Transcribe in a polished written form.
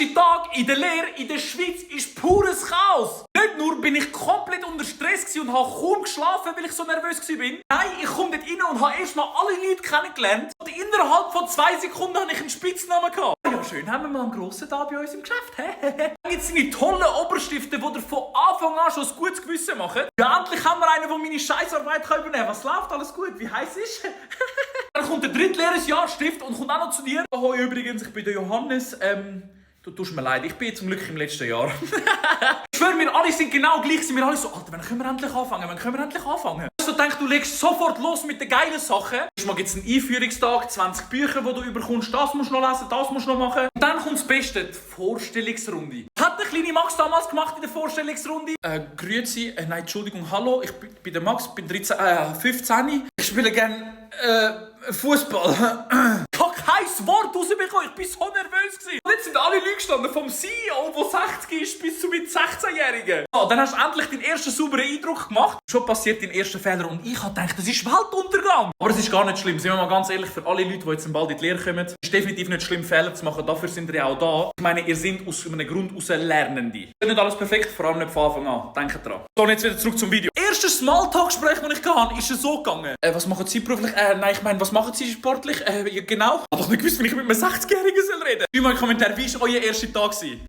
erste Tag in der Lehre in der Schweiz ist pures Chaos. Nicht nur bin ich komplett unter Stress und habe kaum geschlafen, weil ich so nervös war. Nein, ich komme dort rein und habe erst mal alle Leute kennengelernt. Und innerhalb von 2 Sekunden habe ich einen Spitznamen gehabt. Ja, schön, haben wir mal einen Grossen da bei uns im Geschäft. Dann gibt es seine tollen Oberstifte, die dir von Anfang an schon ein gutes Gewissen machen. Ja, endlich haben wir einen, der meine Scheissarbeit übernehmen kann. Was läuft? Alles gut? Wie heisst es? Dann kommt der Drittlehrjahrstift und kommt auch noch zu dir. Ahoi übrigens, ich bin der Johannes. Du tust mir leid, ich bin zum Glück im letzten Jahr. Ich schwöre, wir alle sind genau gleich. Wir alle so, Alter, wann können wir endlich anfangen? Wann können wir endlich anfangen? Also denkst du legst sofort los mit den geilen Sachen. Erstmal gibt es einen Einführungstag, 20 Bücher, die du überkommst. Das musst du noch lesen, das musst du noch machen. Und dann kommt das Beste, die Vorstellungsrunde. Hat der kleine Max damals gemacht in der Vorstellungsrunde? Grüezi, nein, Entschuldigung, hallo, ich bin der Max, bin 15. Ich spiele gerne Fußball. Ich habe kein Wort rausbekommen, ich war so nervös. Und jetzt sind alle Leute gestanden, vom CEO, der 60 ist, bis zu mit 16-Jährigen. Ja, dann hast du endlich deinen ersten sauberen Eindruck gemacht. Schon passiert dein erster Fehler und ich habe gedacht, das ist Weltuntergang. Aber es ist gar nicht schlimm, sind wir mal ganz ehrlich, für alle Leute, die jetzt bald in die Lehre kommen. Es ist definitiv nicht schlimm, Fehler zu machen, dafür sind wir ja auch da. Ich meine, ihr seid aus einem Grund heraus Lernende. Ist nicht alles perfekt, vor allem nicht von Anfang an. Denkt dran. So, und jetzt wieder zurück zum Video. Erstes Smalltalk-Gespräch, das ich hatte, ist es so gegangen. Was machen Sie beruflich? Nein, ich meine, was machen Sie sportlich? Ja, genau. Ich habe doch nicht gewusst, wenn ich mit einem 60-Jährigen reden soll. Schreibt mal in den Kommentaren, wie war euer erster Tag?